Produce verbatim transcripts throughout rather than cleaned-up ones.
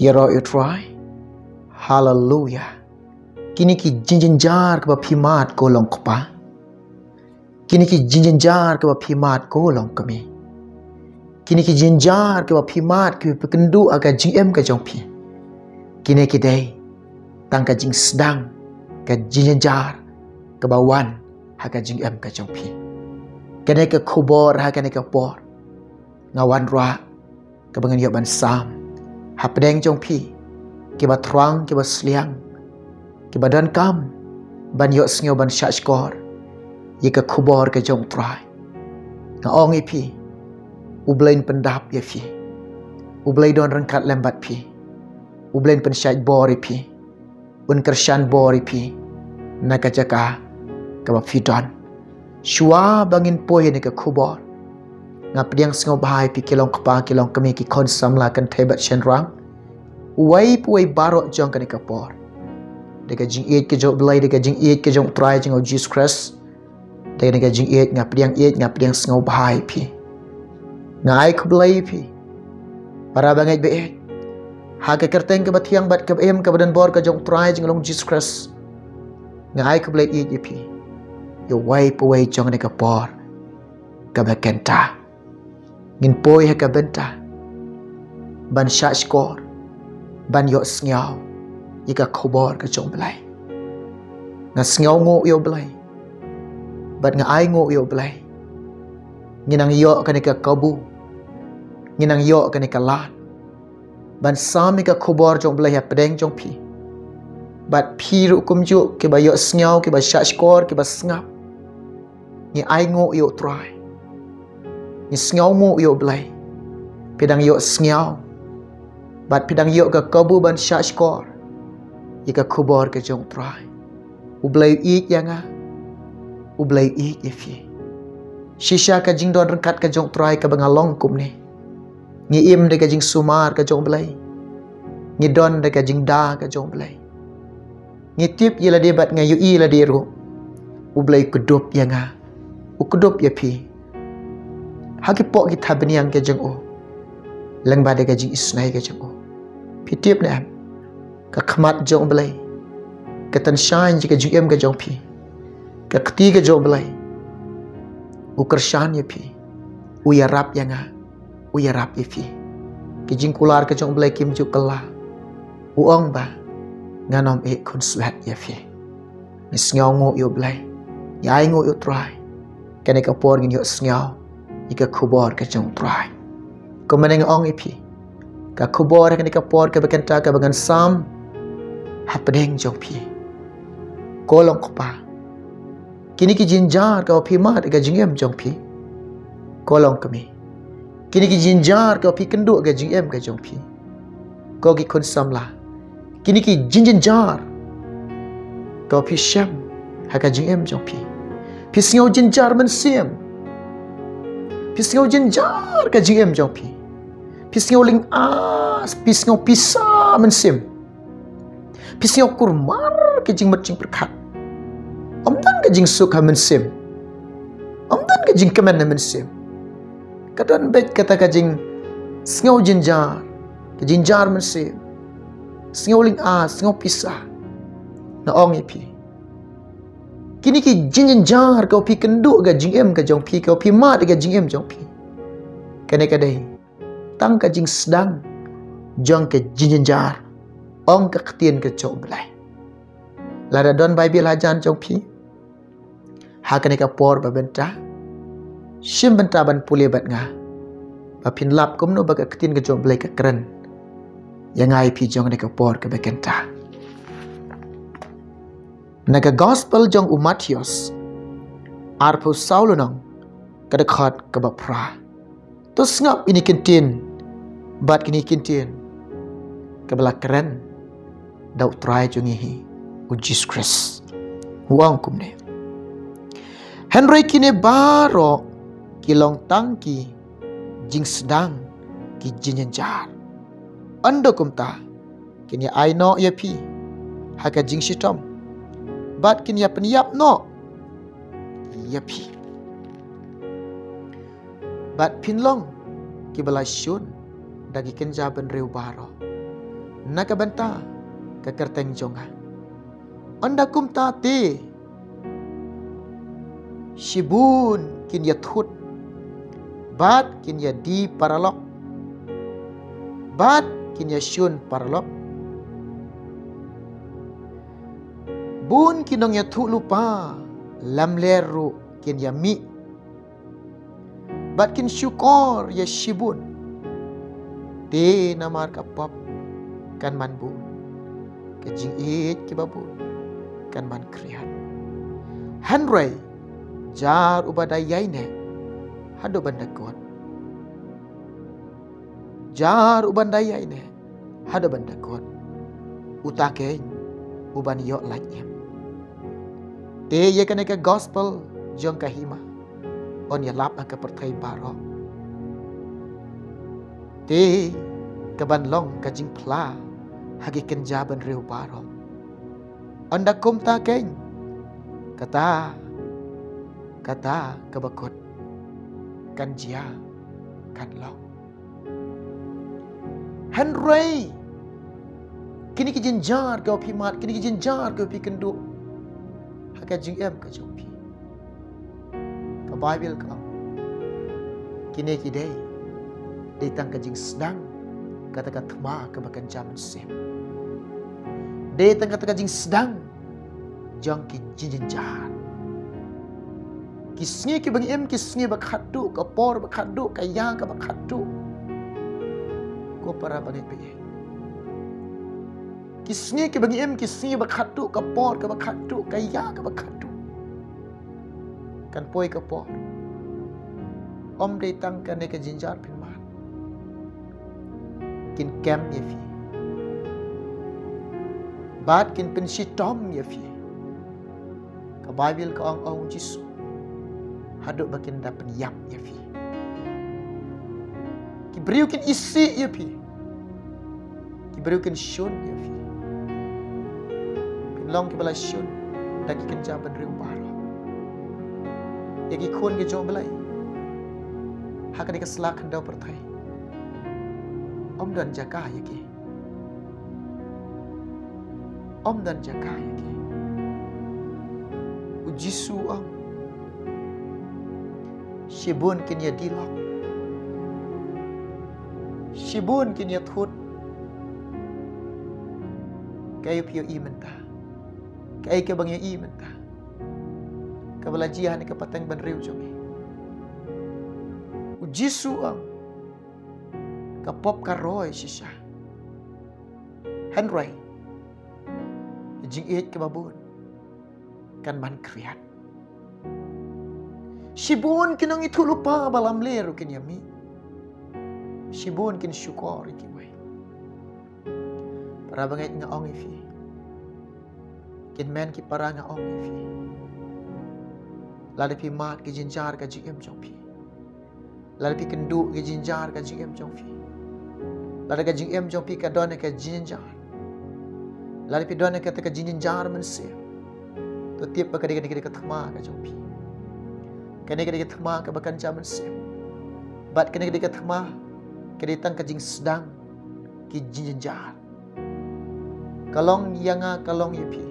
Ïaroh ïa u Trai. Haleluya. Kine ki jingjynjar kiba phi mad ko long kpa. Kine ki jingjynjar kiba phi mad ko long kmie. Kine ki jingjynjar kiba phi mad kiba phi kynduh ha ka jingim ka jong phi. Kine ki dei tang ka jingsdang ka jingjynjar kaba wan ha ka jingim ka jong phi. Kane ka khubor ha kane ka por nga wanrah kaba ngan ïoh ban sam hapdeng jong phi kiba thrang kiba sliang kiba donkam ban ïoh sngew ban shahshkor ïa ka khubor ka jong u Trai. Nga ong ïa phi, U Blei un pyndap ïa phi. U Blei don ryngkat lem bad phi. U Blei un pynshait bor ïa phi. Un kyrshan bor ïa phi na ka jaka kaba phi don. Shuwa ba ngin poi ïa kane ka khubor, nga pdiang sngewbha ïa phi ki long kpa ki long kmie ki khun samla kynthei bad shynrang, uwei pa uwei baroh jong kane ka por. Da ka jingïeit ka jong U Blei, da ka jingïeit ka jong U Trai jong nga U Jisu Khrist, da kane ka jingïeit nga pdiang ïeit, nga pdiang sngewbha ïa phi. Nga ai khublei ïa phi para bangeit ba ïeit ha ka kyrteng kaba thiang bad kaba im kaba donbor ka jong U Trai jong nga U Jisu Khrist. Nga ai khublei ïeit ïa phi ïa uwei pa uwei jong kane ka por kaba kynta. Ngin poi ha ka bynta ban shahshkor, ban ïoh sngew ïa ka khubor ka jong U Blei. Nga sngewnguh ïa U Blei bad nga ainguh ïa U Blei. Ngi nang ïoh kane ka kabu, ngi nang ïoh kane ka lad ban sam ïa ka khubor jong U Blei hapdeng jong phi. Bad phi ruh kumjuh kiba ïoh sngew, kiba shahshkor, kiba sngap. Ngi ainguh ïa U Trai. Ngi sngewnguh ïa U Blei. Phi dang ïoh sngew bad phi dang ïoh ka kabu ban shahshkor ïa ka khubor ka jong U Trai. U Blei u ïeit ïa nga. U Blei u ïeit ïa phi. Shisha ka jingdon ryngkat ka jong U Trai kaba nga long kumne. Ngi im da ka jingsumar ka jong U Blei. Ngi don da ka jingda ka jong U Blei. Ngi tip ïa lade bad nga ïohi ïa lade ruh. U Blei u kdup ïa nga. U kdup ïa phi ha ki poh ki thabniang ka jong u, lyngba da ka jingisnei ka jong u. Phi tip ne em? Ka khmat jong U Blei ka tynshaiñ ïa ka jingim ka jong phi. Ka kti ka jong U Blei u kyrshan ïa phi. U ïarap ïa nga. U ïarap ïa phi. Ki jingkular ka jong U Blei kim ju kylla. U ong ba ngan ym ïeh khunswet ïa phi. Ngi sngewnguh ïa U Blei. Ngi ainguh ïa U Trai. Kane ka por ngin ïoh sngew ïa ka khubor ka jong U Trai. Kumne nga ong ïa phi, ka khubor kane ka por kaba kynta kaba ngan sam hapdeng jong phi, ko long kpa. Kine ki jingjynjar kaba phi mad ha ka jingim jong phi, ko long kmie. Kine ki jingjynjar kaba phi kynduh ha ka jingim ka jong phi, ko ki khun samla. Kine ki jingjynjar kaba phi shem ha ka jingim jong phi. Phi sngew jynjar mynsiem. Phi sngew jynjar ka jingim jong phi. Phi sngew lynga, phi sngew pisa mynsiem. Phi sngew kulmar ka jingmut jingpyrkhat. Ym don ka jingsuk ha mynsiem. Ym don ka jingkmen ha mynsiem. Ka don beit kata ka jingsngew jynjar, ka jynjar mynsiem. Sngew lynga, sngew pisa. Nga ong ïa phi, kine ki jingjynjar kaba phi kynduh ha ka jingim ka jong phi, kaba phi mad ha ka jingim jong phi, kane ka dei tang ka jingsdang jong ka jingjynjar, ong ka ktien ka jong U Blei. Lada don Baibl hajan jong phi ha kane ka por ba bynta, shim bynta ban pule bad nga ba phin lap kumno ba ka ktien ka jong U Blei ka kren ïa nga ïa phi jong kane ka por kaba kynta. Na ka Gospel jong u Mathaios arphew saw lynnong, ka dkhot kaba phra. To sngap ïa kine ki ktien bad kine ki ktien kaba la kren da U Trai jong ngi hi, U Jisu Khrist. U ong kumne: Hynrei kine baroh ki long tang ki jingsdang ki jingjynjar. Ynda kumta, kin ïa ai noh ïa phi ha ka jingshitom, bad kin ïa pynïap noh ïa phi. Bad phin long kiba la shun da ki kynja bynriew baroh. na ka bynta ka kyrteng jong nga. Ynda kumta te shibun kin ïathut bad kin ïadie paralok bad kin ïashun paralok. Bun ki nongïathuhlypa lamler ruh kin ïamih bad kin shukor ïa shibun. Te namar ka pop kan man bun, ka jingïeit kiba bun kan man khriat. Hynrei jar uba da ïaineh haduh ban da kut. Jar uban da ïaineh haduh ban da kut, uta keiñ uban ïoh lait im. Te ïa kane ka gospel jong ka hima yn ïalap ha ka pyrthei baroh. Te kaban long ka jingphla ha ki kynja bynriew baroh. Ynda kumta keiñ, kata, kata kaba kut kan jia, kan long. Hynrei kine ki jynjar kiba phi mad, kine ki jynjar kiba phi kynduh ha ka jingim ka jong phi, ka Baibl ka ong, kine ki dei, dei tang ka jingsdang kata ka thma kaba kynja mynsiem. Dei tang kata ka jingsdang jong ki jingjynjar. Ki sngi kiba ngi im, ki sngi ba khatduh, ka por ba khatduh, ka ïa kaba khatduh. Ko para bangeit ba ïeit, ki sngi kiba ngi im, ki sngi ba khatduh, ka por kaba khatduh, ka ïa kaba khatduh. Kan poi ka por, ym dei tang kane ka jynjar phin mad, kin kem ïa phi bad kin pynshitom ïa phi. Ka Baibl ka ong, ong u Jisu, haduh ba kin da pynïap ïa phi. Ki briew kin isih ïa phi. Ki briew kin shun ïa phi. Phin long kiba la shun da ki kynja bynriew baroh. Ïa ki khun ki jong U Blei ha kane ka sla khyndew pyrthei, ym don jaka ïa ki. Ym don jaka ïa ki. U Jisu u ong, shibun kin ïadie lok, shibun kin ïathut. Kaei phi ïohi mynta? Kaei kaba ngi ïohi mynta kaba la jia ha kane ka pateng bynriew jong ngi? U Jisu u ong, ka pop ka roi shisha. Hynrei ka jingïeit kaba bun kan man khriat. Shibun ki nongïathuhlypa ba lamler ruh kin ïamih. Shibun kin shukor ïa kiwei. Para bangeit, nga ong ïa phi, kin men ki para, nga ong ïa phi, lada phi mad ki jynjar ka jingim jong phi, lada phi kynduh ki jynjar ka jingim jong phi, lada ka jingim jong phi ka don ka jynjar, lada phi don kata ka jynjar mynsiem, to tip ba kane ka dei ka thma ka jong phi. Kane ka dei ka thma kaba kynja mynsiem. Bad kane ka dei ka thma ka dei tang ka jingsdang ki jynjar. Ka long ïa nga, ka long ïa phi.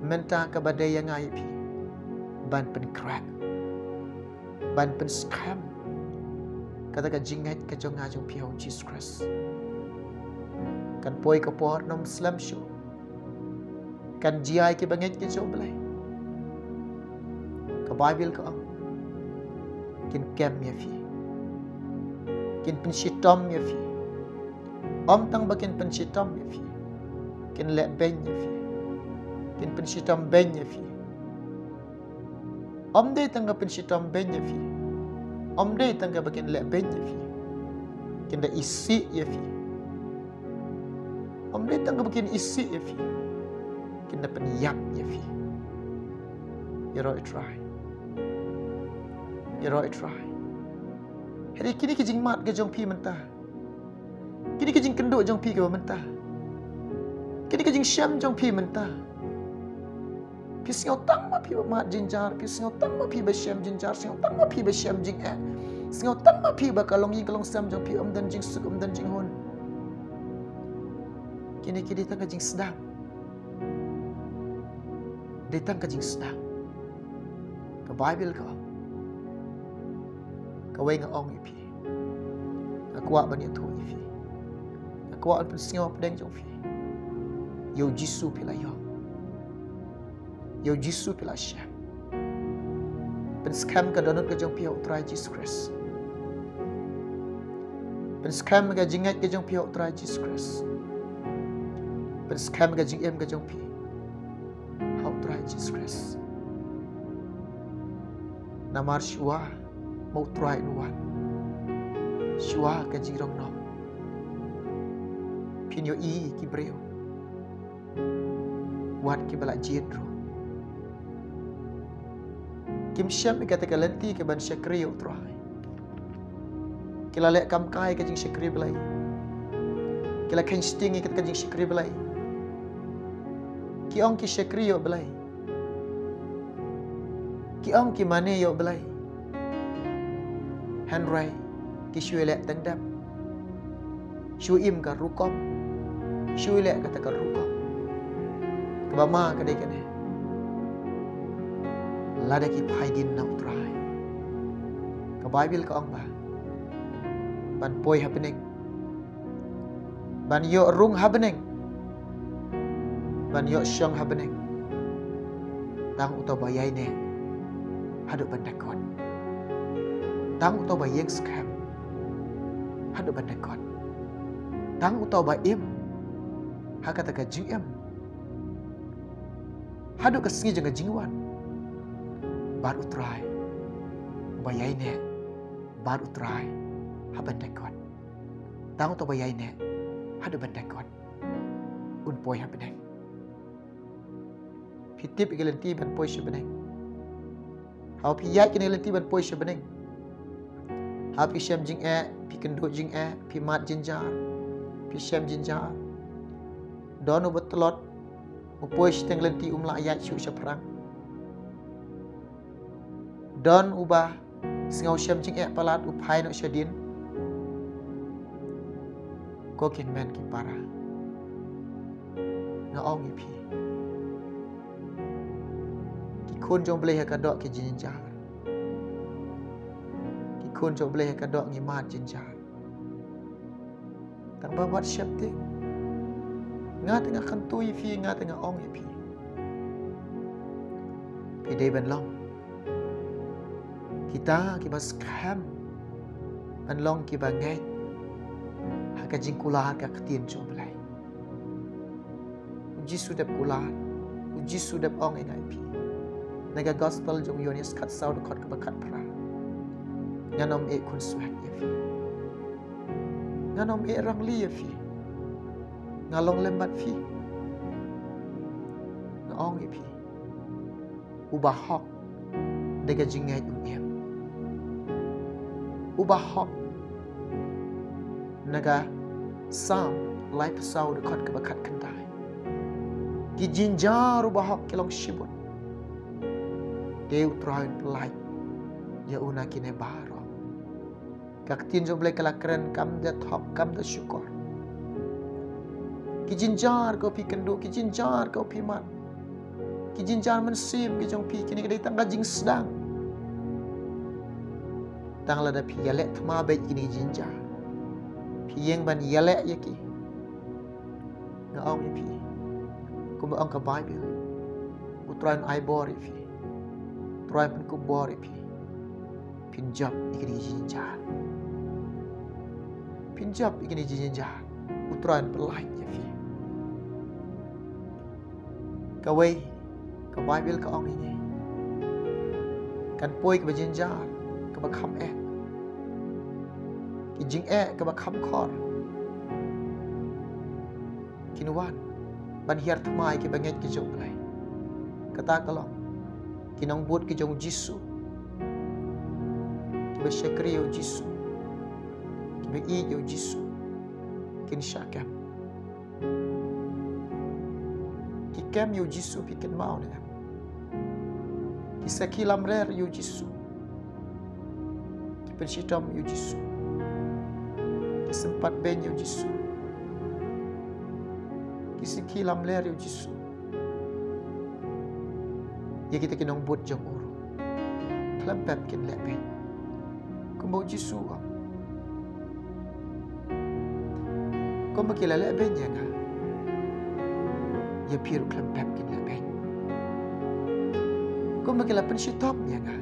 Mynta kaba dei ïa nga ïa phi ban pynkhreh, ban pynskhem kata ka jingngeit ka jong nga jong phi ha u Jisu Khrist. Kan poi ka por, nym slem shuh. Kan jia ïa kiba ngeit ki jong U Blei. Ka Baibl ka ong, kin kem ïa phi, kin pynshitom ïa phi. Ym tang ba kin pynshitom ïa phi, kin leh beiñ ïa phi, kin pynshitom beiñ ïa phi. Ym dei tang ka pynshitom beiñ ïa phi, ym dei tang kaba kin leh beiñ ïa phi, kin da isih ïa phi. Ym dei tang kaba kin isih ïa phi, kin da pynïap ïa phi. Ïaroh, i trai. Ïaroh, i trai. Hynrei kine ki jingmad ka jong phi mynta, kine ki jingkynduh jong phi kaba mynta, kine ki jingshem jong phi mynta, phi sngew tang ma phi ba mad jynjar, phi sngew tang ma phi ba shem jynjar, sngew tang ma phi ba shem jingeh, sngew tang ma phi ba ka longïing ka longsem jong phi ym don jingsuk, ym don jinghun. Kine ki dei tang ka jingsdang. Dei tang ka jingsdang. Ka Baibl ka ong. Kawei nga ong ïa phi. Nga kwah ban ïathuh ïa phi. Nga kwah ban pynsngew hapdeng jong phi. Ïa u Jisu phi la ïoh. Ïa u Jisu phi la shem. Pynskhem ka dohnud ka jong phi ha u Trai Jisu Khrist. Pynskhem ka jingngeit ka jong phi ha u Trai Jisu Khrist. Pynskhem ka jingim ka jong phi ha u Trai Jisu Khrist. Namar shuwa ba u Trai un wan, shuwa ka jingrong noh, phin ïohi ki briew wat kiba la jied ruh kim shem ïa kata ka lynti ka ban shakri ïa u Trai. Ki la leh kam kai ka jingshakri Blei. Ki la kheiñ sting ïa kata ka jingshakri Blei. Ki ong ki shakri ïa u Blei. Ki ong ki mane ïa u Blei. Hynrei ki shu ïaleh teng dep. Shu im ka rukom. Shu ïaleh kata ka rukom. Kaba ma ka dei kane. Lada ki phai dien na u Trai, ka Baibl ka ong ba ban poi ha bneng, ban ïoh rung ha bneng, ban ïoh shong ha bneng, tang uta uba ïaineh haduh ban da kut. Tang uta uba ïeng skhem haduh ban da kut. Tang uta uba im ha kata ka jingim haduh ka sngi jong ka jingwan bad u Trai. Uba ïaineh bad u Trai ha ban da kut. Tang uta uba ïaineh haduh ban da kut un poi ha bneng. Phi tip ïa ka lynti ban poi sha bneng? Haba phi ïaid kane ka lynti ban poi sha bneng, haba phi shem jingeh, phi kynduh jingeh, phi mad jynjar, phi shem jynjar, don uba tlot, u poi shatei ka lynti um lah ïaid shuh shaphrang. Don uba sngew shem jingeh palat, u phai noh shadien. Ko ki hynmen ki para, nga ong ïa phi, ki khun jong u Blei ha ka doh ki jynjar. Ki khun jong u Blei ha ka doh ngi mad jynjar. Tang ba wat sheptieng. Nga te nga kyntu ïa phi, nga te nga ong ïa phi, phi dei ban long kita kiba skhem ban long kiba ngeit ha ka jingkular ka ktien jong u Blei. U Jisu dep kular, u Jisu dep ong ïa nga ïa phi na ka gospel jong u Ïoannis khatsaw dkhot kaba khatphra: Ngan ym eh khunswet ïa phi. Ngan ym eh rangli ïa phi. Nga long lem bad phi. Nga ong ïa phi, u bahok da ka jingngeit u im. U bahok na ka Salm laiphew saw dkhot kaba khatkhyndai: Ki jynjar u bahok ki long shibun, te u Trai un pyllait ïa u na kine baroh. Ka ktien jong u Blei ka la kren kam da thok kam da shukor. Ki jynjar ko phi kynduh, ki jynjar ko phi mad, ki jynjar mynsiem ki jong phi, kine ki dei tang ka jingsdang. Tang lada phi ïaleh thma beit kine ki jynjar, phi ïeng ban ïaleh ïa ki, nga ong ïa phi, kumba ong ka Baibl, u Trai un ai bor ïa phi. U Trai un pynkup bor ïa phi. Phin jop ïa kine ki jynjar. Phin jop ïa kine ki jynjar. U Trai un pyllait ïa phi. Kawei, ka Baibl ka ong ïa ngi, kan poi kaba jynjar, kaba kham eh, ki jingeh kaba kham khor kin wan ban hiar thma ïa kiba ngeit ki jong u Blei. Kata ka long ki nongbud ki jong u Jisu, kiba shakri ïa u Jisu, kiba ïeit ïa u Jisu, kin shah kem. Ki kem ïa u Jisu, phi kynmaw ne em? Ki sakhi lamler ïa u Jisu. Ki pynshitom ïa u Jisu. Ki sympat beiñ ïa u Jisu. ki sakhi lamler ïa u Jisu, ïa kita ki nongbud jong u ruh, khlem pep kin leh beiñ. Kumba u Jisu u ong, kumba ki la leh beiñ ïa nga, ïa phi ruh khlem pep kin leh beiñ. Kumba ki la pynshitom ïa nga,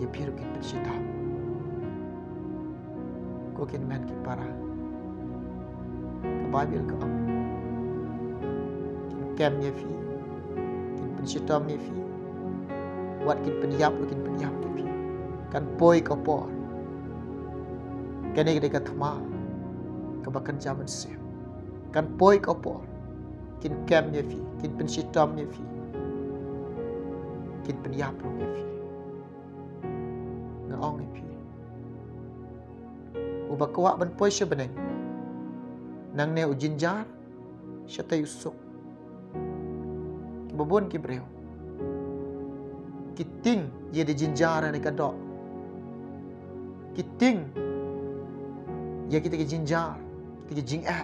ïa phi ruh kin pynshitom. Ko ki hynmen ki para, ka Baibl ka ong, kin kem ïa phi, kin pynshitom ïa phi, wat kin pynïap ruh kin pynïap ïa phi. Kan poi ka por, kane ka dei ka thma kaba kynja mynsiem. Kan poi ka por, kin kem ïa phi, kin pynshitom ïa phi, kin pynïap ruh ïa phi. Nga ong ïa phi, uba kwah ban poi sha bneng, nangne u jynjar, shatei u suk. Kiba bun ki briew ki tieng ïa ki jynjar ha kane ka doh, ki tieng ïa kita ki jynjar, kita ki jingeh.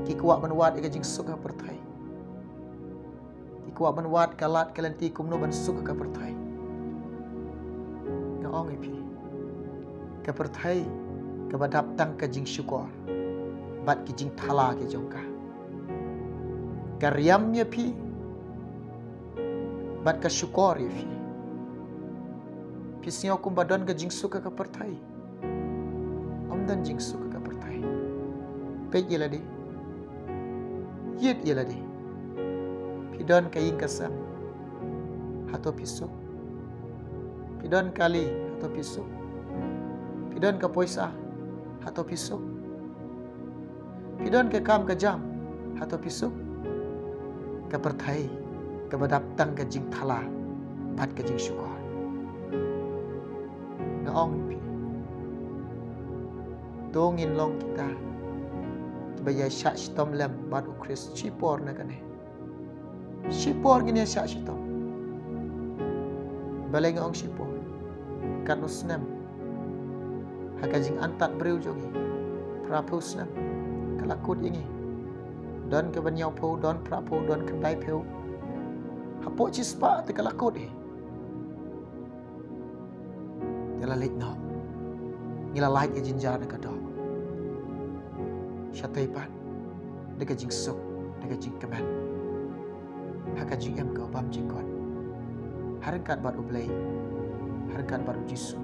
Ki kwah ban wad ïa ka jingsuk ha pyrthei. Ki kwah ban wad ka lad ka lynti kumno ban suk ha ka pyrthei. Nga ong ïa phi, ka pyrthei kaba dap tang ka jingshukor bad ki jingthala ki jong ka, ka riam ïa phi bad ka shukor ïa phi. Phi sngew kumba don ka jingsuk ha ka pyrthei? Ym don jingsuk ha ka pyrthei. Peit ïa lade, ïit ïa lade. Phi don ka ïing ka sem, hato phi suk? Phi don kali, hato phi suk? Phi don ka poisa, hato phi suk? Phi don ka kam ka jam, hato phi suk? Ka pyrthei kaba dap tang ka jingthala bad ka jingshukor. Nga ong ïa phi, to ngin long kita kiba ïa shah shitom lem bad u Khrist shipor na kane. Shipor ngin ïa shah shitom. Balei nga ong shipor? Katno snem ha ka jingantat briew jong ngi? Phraphew snem ka la kut ïa ngi. Don kaba hynñiewphew, don phraphew, don khyndaiphew. Hapoh shispah te ka la kut hi. Te la leit noh. Ngi la lait ka jynjar na ka doh. Shatei pat da ka jingsuk, da ka jingkmen, ha ka jingim kaba bymjukut. Ha ryngkat bad U Blei, ha ryngkat bad U Jisu,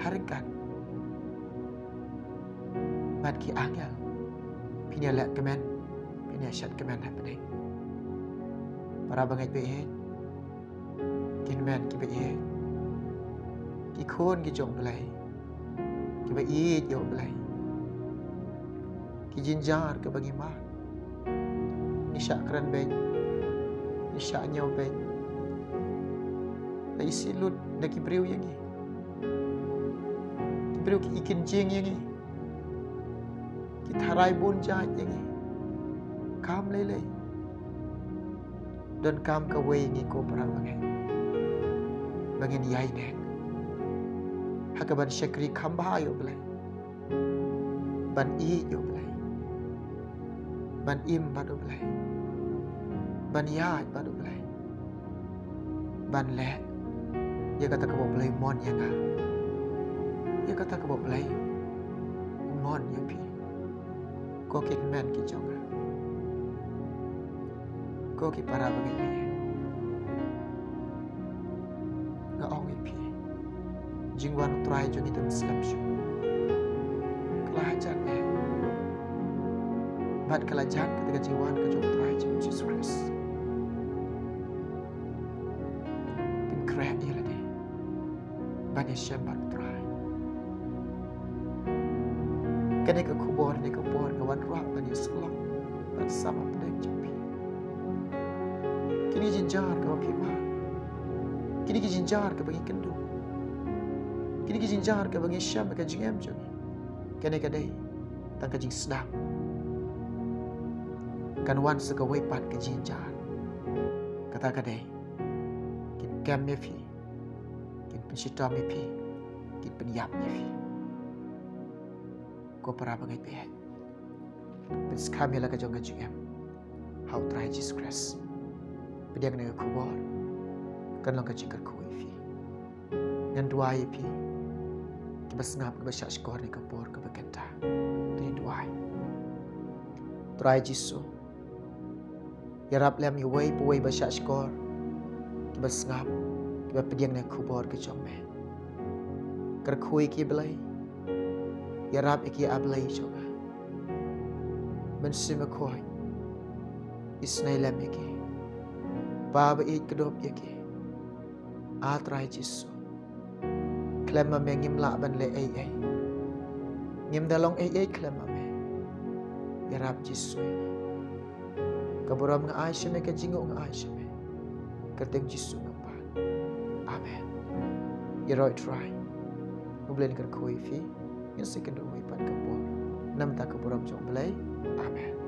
ha ryngkat bad ki angel. Phin ïa leh kmen, phin ïa shet kmen hapdeng. Para bangeit baieit, ki hynmen ki baieit, ki khun ki jong U Blei, kiba ïeit ïa U Blei. Ki jynjar kaba ngi mad, ngi shah kren beiñ, ngi shah ñiew beiñ. La isih lut na ki briew ïa ngi. Ki briew ki i kynjing ïa ngi. Ki tharai bun jait ïa ngi. Kam lei lei. Donkam kawei ïa ngi ko para bangeit, ba ngin ïaineh ha kaban shakri kham bha ïa U Blei, ban ïeit ïa U Blei, ban im bad U Blei, ban ïaid bad U Blei, ban leh ïa kata kaba U Blei u mon ïa nga, ïa kata kaba U Blei u mon ïa phi. Ko ki hynmen ki jong nga, ko ki para bangeit, nga ong ïa phi, jingwan U Trai jong ngi te ym slem shuh. Ka la hajan eh, bad ka la jan kata ka jingwan ka jong U Trai jong ngi Jisu Khrist. Pynkhreh ïa lade ban ïashem bad U Trai. Kane ka khubor, kane ka khubor nga wan ruh ban ïasyllok, ban sam hapdeng jong phi. Kine ki jynjar kaba phi mad, kine ki jynjar kaba ngi kynduh, kine ki jynjar kaba ngi shem ha ka jingim jong ngi, kane ka dei tang ka jingsdang. Kan wan sa kawei pat ka jynjar. Kata ka dei, kin kem ïa phi, kin pynshitom ïa phi, kin pynïap ïa phi. Ko para bangeit baieit, Pynskhem ïa la ka jong ka jingim ha U Trai Jisu Khrist. Pdiang na ka khubor, kan long ka jingkyrkhu ïa phi. Ngan duwai ïa phi kiba sngap, kiba shahshkor na ka por kaba kynta. To ngin duwai. Trai Jisu, ïarap lem ïa uwei pa uwei ba shahshkor, kiba sngap, kiba pdiang na ka khubor ka jong me. Kyrkhu ïa ki, Blei. Ïarap ïa ki, A Blei jong nga. Mynsiem Bakhuid, isynei lem ïa ki. Pa ba ïeit, kdup ïa ki, A Trai Jisu. Khlem ma me ngim lah ban leh ei ei. Ngim da long ei ei khlem ma me. Ïarap Jisu ïa ngi. Ka burom nga ai sha me, ka jingnguh nga ai sha me. Kyrteng Jisu nga pan. Amen. Ïaroh Trai. U Blei un kyrkhu ïa phi. Ngin sa ïakynduh wei pat ka por. Namar ka burom jong U Blei. Amen.